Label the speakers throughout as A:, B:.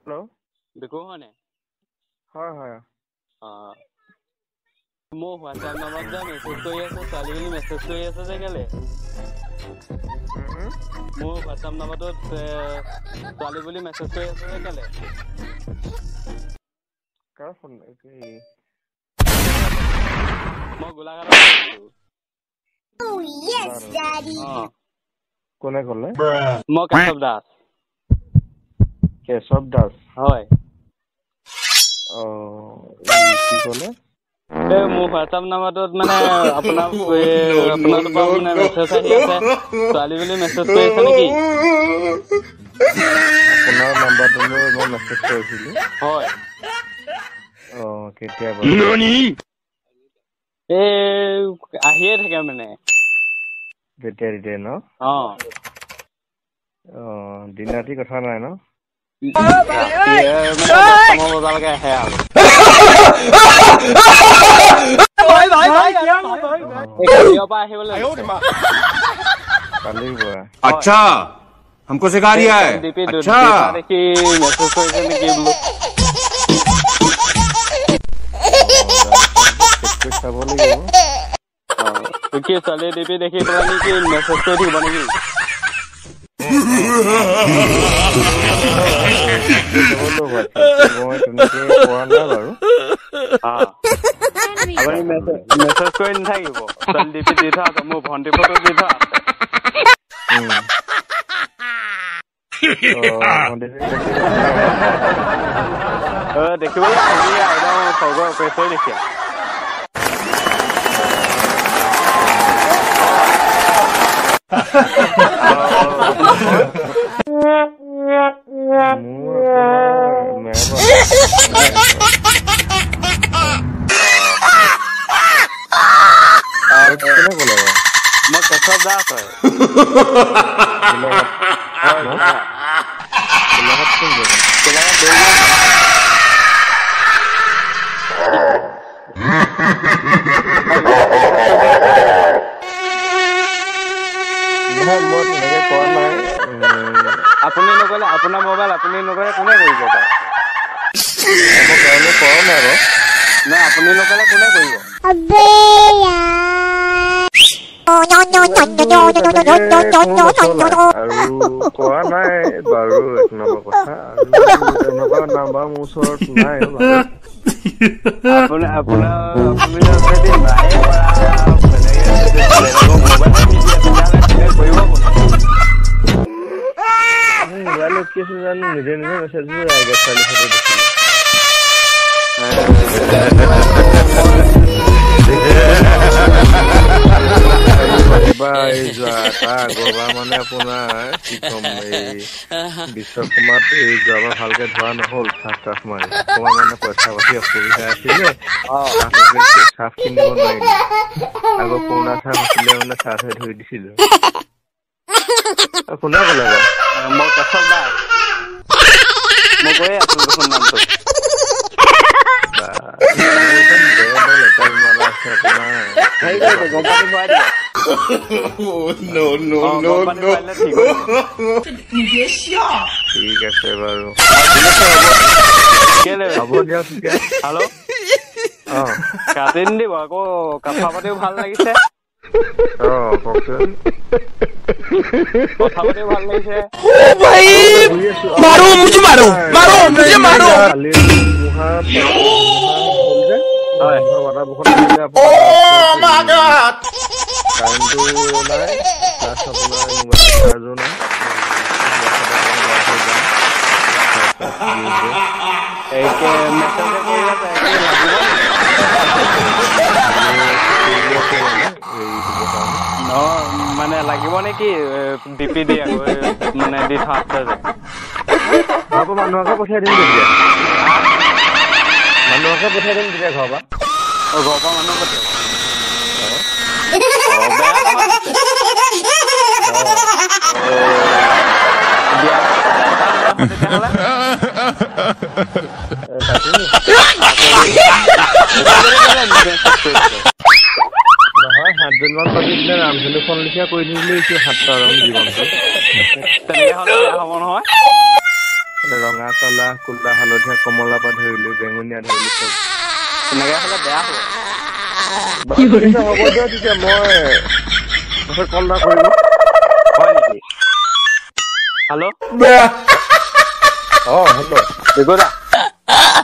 A: Hello'.
B: বিকু হয়নে?
A: হয় হয়।
B: অঁ, মোৰ হোৱাটছআপ নাম্বাৰত যে মেছেজ কৰি আছে, ছোৱালী বুলি মেছেজ কৰি আছে যে কেলে? মোৰ হোৱাটছআপ নাম্বাৰটোত ছোৱালী বুলি মেছেজ কৰি আছে যে কেলে?
A: কাৰ ফোন?
B: মই গোলাঘাটত আছোঁ। অঁ।
A: কোনে ক'লে?
B: মই কেশৱ দাস।
A: কেশৱ দাস?
B: হয়।
A: অঁ, কি ক'লে?
B: এই মোৰ হোৱাটছআপ নাম্বাৰটোত মানে আপোনাৰ আপোনালোকৰ পৰা মানে মেছেজ আহি আছে, ছোৱালী বুলি মেছেজ কৰি আছে নেকি?
A: আপোনাৰ নাম্বাৰটোলৈ মই মেছেজ কৰিছিলোঁ?
B: হয়।
A: অঁ, কেতিয়া?
B: এই আহিয়ে থাকে মানে।
A: যেতিয়া তেতিয়াই ন?
B: অঁ।
A: অঁ, দিন ৰাতি কথা নাই ন?
B: ৰাতি মানে 10টামান বজালৈকে আহে আৰু। এই কালিৰ পৰা আহিবলৈ লৈছে।
A: কালিৰ পৰা?
C: अच्छा, हमको सिखा रिया है।
B: ডিপি
C: अच्छा।
B: দেখি মেছেজ কৰিছে নেকি বোলো।
A: চেক কৰি চাব লাগিব।
B: অঁ, কি ছোৱালী ডিপি দেখি পেলাই নেকি মেছেজ কৰি থাকিব নেকি?
A: মই তেনেকে কৰা নাই বাৰু।
B: অঁ, আপুনি মেছেজ কৰি নাথাকিব। ছোৱালী ডিপি দি থোৱা আছে, মোৰ ভণ্টি ফটো দি থোৱা আছে। দেখিবলৈ ধুনীয়া, একদম স্বৰ্গৰ অপেশ্বৰী দেখিয়া।
A: মোৰ আপোনাৰ মেৰপাচৰ। কোনে ক'লে বাৰু?
B: মই কেশৱ দাস হয়।
A: গোলাঘাট?
B: হয়।
A: ন?
B: গোলাঘাট।
A: গোলাঘাট কোন জেগা?
B: গোলাঘাট দৌৰিব।
A: নহয়, মই তেনেকে কৰা নাই।
B: আপুনি নকৰিলে, আপোনাৰ মোবাইল আপুনি নকৰে কোনে কৰিব বাৰু?
A: মই কাৰোলৈ কৰা নাই বাৰু।
B: নহয়, আপুনি নকৰিলে কোনে কৰিব?
A: আৰু কৰা নাই বাৰু, এক নম্বৰ কথা, আৰু তেনেকুৱা নাম্বাৰ মোৰ ওচৰত নাই বাৰু।
B: আপুনি আপোনাৰ আপুনি যদি নাই কৰা, বেলেগে যদি বেলেগৰ মোবাইলত দি দিয়ে, তেতিয়াহ'লে কোনে কৰিব? কোনে?
A: মোৰ মোবাইলত কি আছে জানো, নিজে নিজে মেছেজবোৰ আহে ছোৱালী ফটো দেখিলে। কিবা এই যোৱা তাৰ আগৰবাৰ মানে আপোনাৰ কি ক'ম, এই বিশ্বকৰ্মাত এই যোৱাবাৰ ভালকে ধোৱা নহ'ল চাৰ্ফ তাৰ্ফ মাৰি। অকণমান মানে পইচা পাতি অসুবিধা আছিলে, চাৰ্ফ কিনিব নোৱাৰিলো। আগৰ পুৰণা চাৰ্ফ আছিলে, মানে চাৰ্ফে ধুই দিছিলো। কোনে ক'লে বাৰু?
B: মই কেশৱ দাস। মই কৈয়ে আছো দেখোন নামটো। হেৰি কৰিব, গৰম পানী ভৰাই দিব।
C: No,
B: অঁ,
C: no,
B: গৰম পানী
C: no.
B: ভৰাই দিলে ঠিক হৈ যাব।
A: ঠিক আছে বাৰু,
B: কেলে?
A: হ'ব দিয়ক তেতিয়া।
B: হেল্ল'।
A: অঁ।
B: কাটি নিদিব আকৌ, কথা পাতিও ভাল লাগিছে।
A: অঁ, কওকচোন।
B: কথা পাতিও ভাল লাগিছে।
D: भाई,
A: শুই আছো।
D: मारो मुझे, मारो मारो मुझे, मारो।
A: কালি ধুমুহা ধুমুহা হ'ল যে,
B: হয়।
A: ধুমুহা বতাহ বৰষুণ আহিলে আপোনাৰ কাৰেণ্টটো নাই, প্লাছ আপোনাৰ মোবাইল চাৰ্জো নাই।
B: এই মেছেজে কৰি আছে, লাগিব নহয় মানে লাগিব নেকি? ডিপি দি আকৌ মানে দি থোৱা আছে যে।
A: ঘৰৰ পৰা মানুহকে পঠিয়াই দিম তেতিয়া, মানুহকে পঠিয়াই দিম তেতিয়া ঘৰৰ পৰা।
B: অঁ, ঘৰৰ পৰা মানুহ পঠিয়াব? অঁ, বেয়া নহয়। দিয়া তেতিয়াহ'লে।
A: নহয়, 7জনমান পাতি দিলে ৰামধেনুখন লেখীয়া কৰি দিম বুলি ভাবিছো, 7টা ৰং জীৱনটো।
B: তেনেকে হ'লে বেয়া হ'ব নহয়।
A: ৰঙা, কলা, কুলা, হালধীয়া, কমলা পৰা ধৰি লৈ বেঙুনীয়া ধৰি লৈ চব।
B: তেনেকে হ'লে বেয়া হ'ব।
A: বাৰু ঠিক আছে, হ'ব দিয়ক তেতিয়া, মই পাছত কল এটা কৰিব।
B: হয় নেকি? হেল্ল'।
A: অঁ, হেল্ল'।
B: বিকুদা।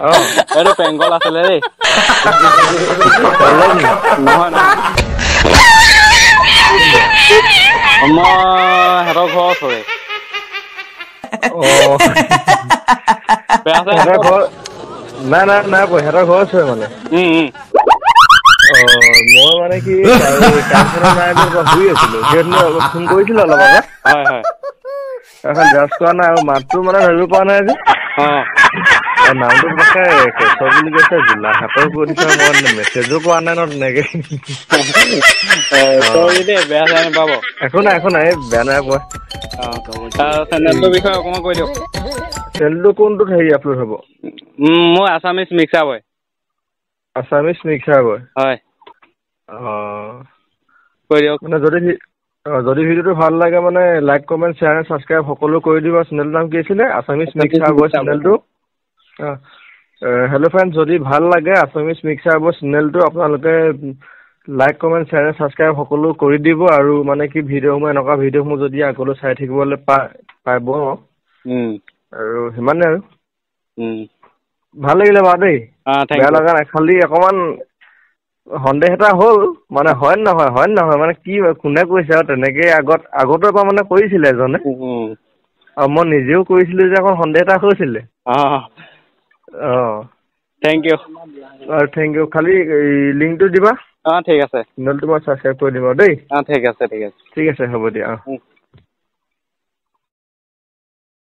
A: অঁ।
B: এইটো পেংকল আছিলে দেই। নহয় নহয়, মই সিহঁতৰ ঘৰৰ ওচৰৰে।
A: অঁ,
B: বেয়া চেয়া
A: সিহঁতৰ ঘৰ নাই নাই নাই পোৱা, সিহঁতৰ ঘৰ ওচৰৰে মানে। অঁ, মই মানে কি কাৰেণ্ট নাই যে, শুই আছিলো। সিহঁতে অলপ ফোন কৰিছিলে অলপ আগত।
B: হয় হয়।
A: তাৰপিছত জাষ্ট কৰা নাই আৰু মাতটো মানে ধৰিব পৰা নাই যে। নামটো পতককে কেশৱ বুলি কৈছে, গোলাঘাটৰ কৈ দিছে, মই মেছেজো কৰা নাই ন তেনেকে।
B: চৰি দেই, বেয়া চেয়া নাপাব।
A: একো নাই, একো নাই, বেয়া নাই পোৱা।
B: অঁ, চেনেলটোৰ বিষয়ে অকণমান কৈ দিয়ক।
A: চেনেলটো কোনটোত হেৰি আপলোড হ'ব?
B: মোৰ Assamese mixer boy.
A: Assamese mixer boy.
B: হয়।
A: অঁ।
B: কৈ দিয়ক।
A: মানে যদি যদি ভিডিঅ'টো ভাল লাগে মানে লাইক, কমেণ্ট, শ্বেয়াৰ, ছাবস্ক্ৰাইব সকলো কৰি দিব। চেনেলটোৰ নাম কি আছিলে? আছামিজ মিক্সাৰ বয় চেনেলটো। অঁ, হেল্ল' ফ্ৰেণ্ড, যদি ভাল লাগে আছামিজ মিক্সাৰ বয় চেনেলটো, আপোনালোকে লাইক, কমেণ্ট, শ্বেয়াৰ, ছাবস্ক্ৰাইব সকলো কৰি দিব। আৰু মানে কি ভিডিঅ'সমূহ, এনেকুৱা ভিডিঅ'সমূহ যদি আগলৈ চাই থাকিবলৈ পায় পাব আৰু সিমানেই আৰু। ভাল লাগিলে বাৰু দেই।
B: অঁ, thank
A: বেয়া
B: ইউ।
A: লগা নাই, খালি অকণমান সন্দেহ এটা হ'ল মানে হয় নে নহয়, হয় নে নহয়, মানে কি কোনে কৈছে আৰু তেনেকেই আগত আগতৰ পৰা মানে কৰিছিলে এজনে আৰু মই নিজেও কৰিছিলোঁ যে অকণ সন্দেহ এটা হৈছিলে। অঁ।
B: Thank U.
A: আৰু thank U, খালি এই লিংকটো দিবা।
B: অঁ, ঠিক আছে।
A: চেনেলটো মই ছাবস্ক্ৰাইব কৰি দিম আৰু দেই।
B: অঁ, ঠিক আছে, ঠিক আছে।
A: ঠিক আছে, হ'ব দিয়া, অঁ।